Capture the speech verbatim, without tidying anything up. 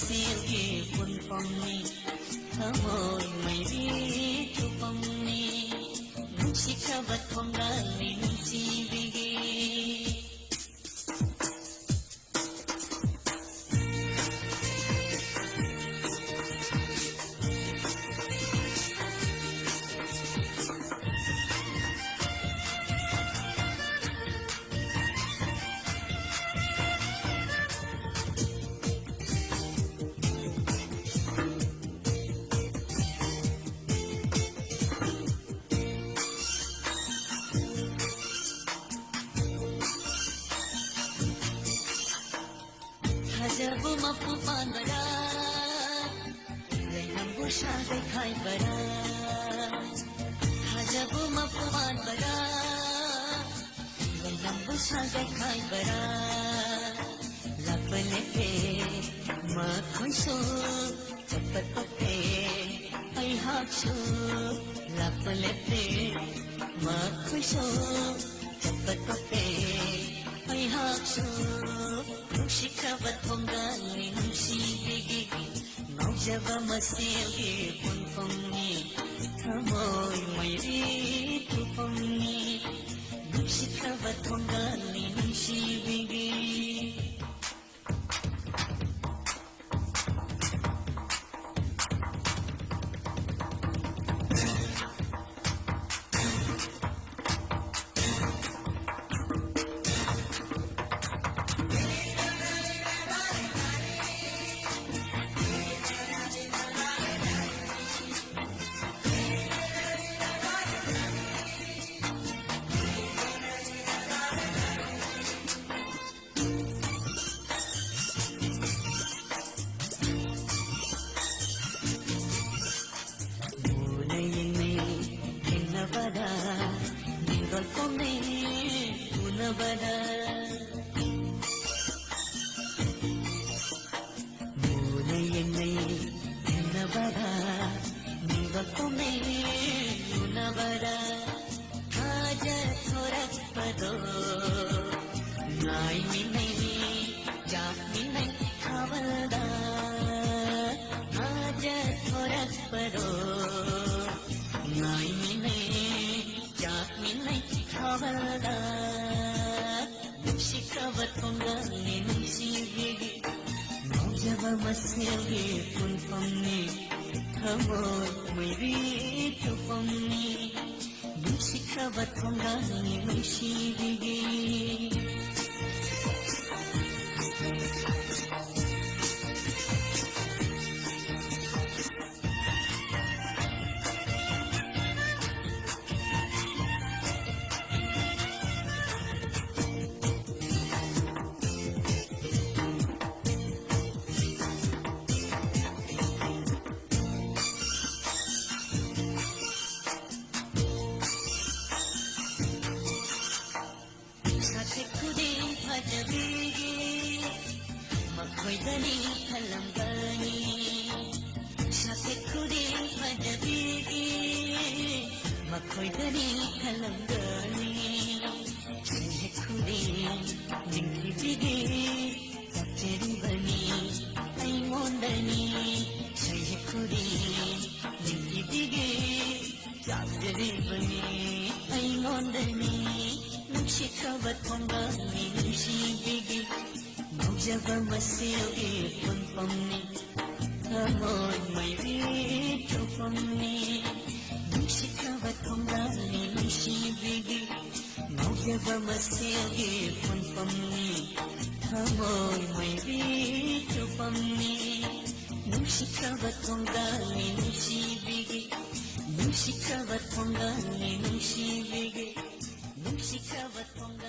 ꯁꯦꯜꯒꯤ ꯄꯨꯟꯐꯝꯅꯤ, ꯊꯃꯣꯏ ꯃꯩꯔꯤ ꯊꯨꯐꯝꯅꯤ, ꯅꯨꯡꯁꯤꯈ꯭ꯔꯕ ꯊꯣꯡꯒꯥꯜꯅꯤ ꯅꯨꯡꯁꯤꯕꯤꯒꯤ꯫ ꯊꯥꯖꯕ ꯃꯄꯨ ꯄꯥꯟꯕꯔꯥ, ꯂꯩꯅꯝꯕꯨ ꯁꯥꯒꯩ ꯈꯥꯏꯕꯔꯥ? ꯊꯥꯖꯕ ꯃꯄꯨ ꯄꯥꯟꯕꯔꯥ, ꯂꯩꯅꯝꯕꯨ ꯁꯥꯒꯩ ꯈꯥꯏꯕꯔꯥ? ꯂꯥꯞꯄ ꯂꯦꯞꯄꯦ ꯃꯈꯣꯏꯁꯨ, ꯆꯠꯄ ꯇꯣꯛꯄꯦ ꯑꯩꯍꯥꯛꯁꯨ꯫ ꯂꯥꯞꯄ ꯂꯦꯞꯄꯦ ꯃꯈꯣꯏꯁꯨ, ꯆꯠꯄ ꯇꯣꯛꯄꯦ ꯑꯩꯍꯥꯛꯁꯨ꯫ ꯅꯨꯡꯁꯤꯈ꯭ꯔꯕ ꯊꯣꯡꯒꯥꯜꯅꯤ ꯅꯨꯡꯁꯤꯕꯤꯒꯤ, ꯉꯥꯎꯖꯕ ꯃꯁꯦꯜꯒꯤ ꯄꯨꯟꯐꯝꯅꯤ, ꯊꯃꯣꯏ ꯃꯩꯔꯤ ꯊꯨꯐꯝꯅꯤ꯫ ꯅꯨꯡꯁꯤꯈ꯭ꯔꯕ ꯊꯣꯡꯒꯥꯜꯅꯤ ꯅꯨꯡꯁꯤꯕꯤꯒꯤ꯫ ꯁꯦꯜꯒꯤ ꯄꯨꯟꯐꯝꯅꯤ, ꯊꯃꯣꯏ ꯃꯩꯔꯤ ꯇꯨꯐꯝꯅꯤ, ꯅꯨꯡꯁꯤꯈ꯭ꯔꯕ ꯊꯣꯡꯒꯥꯜꯅꯤ ꯅꯨꯡꯁꯤꯕꯤꯒꯤ꯫ ꯁꯥꯊꯦꯛ ꯈꯨꯗꯤꯡ ꯐꯖꯕꯤꯒꯤ ꯃꯈꯣꯏꯗꯅꯤ ꯈꯜꯂꯝꯒꯅꯤ꯫ ꯁꯥꯊꯦꯛ ꯈꯨꯗꯤꯡ ꯐꯖꯕꯤꯒꯤ ꯃꯈꯣꯏꯗꯅꯤ ꯈꯜꯂꯝꯒꯅꯤ꯫ ꯁꯩꯍꯦꯛ ꯈꯨꯗꯤꯡ ꯅꯤꯡꯊꯤꯕꯤꯒꯤ ꯆꯥꯛꯆꯔꯤꯕꯅꯤ ꯑꯩꯉꯣꯟꯗꯅꯤ꯫ ꯁꯩꯍꯦꯛ ꯈꯨꯗꯤꯡ ꯅꯤꯡꯊꯤꯕꯤꯒꯤ ꯆꯥꯛꯆꯔꯤꯕꯅꯤ ꯑꯩꯉꯣꯟꯗꯅꯤ꯫ ꯅꯨꯡꯁꯤꯈ꯭ꯔꯕ ꯊꯣꯡꯒꯥꯜꯅꯤ ꯅꯨꯡꯁꯤꯕꯤꯒꯤ, ꯉꯥꯎꯖꯕ ꯃꯁꯦꯜꯒꯤ ꯄꯨꯟꯐꯝꯅꯤ, ꯊꯃꯣꯏ ꯃꯩꯔꯤ ꯇꯨꯐꯝꯅꯤ꯫ ꯅꯨꯡꯁꯤꯈ꯭ꯔꯕ ꯊꯣꯡꯒꯥꯜꯅꯤ ꯅꯨꯡꯁꯤꯕꯤꯒꯤ, ꯉꯥꯎꯖꯕ ꯃꯁꯦꯜꯒꯤ ꯄꯨꯟꯐꯝꯅꯤ, ꯊꯃꯣꯏ ꯃꯩꯔꯤ ꯇꯨꯐꯝꯅꯤ꯫ ꯅꯨꯡꯁꯤꯈ꯭ꯔꯕ ꯊꯣꯡꯒꯥꯜꯅꯤ ꯅꯨꯡꯁꯤꯕꯤꯒꯤ, ꯅꯨꯡꯁꯤꯈ꯭ꯔꯕ ꯊꯣꯡꯒꯥꯜꯅꯤ ꯅꯨꯡꯁꯤꯕꯤꯒꯤ, ꯅꯨꯡꯁꯤꯈ꯭ꯔꯕ ꯊꯣꯡꯒꯥꯜ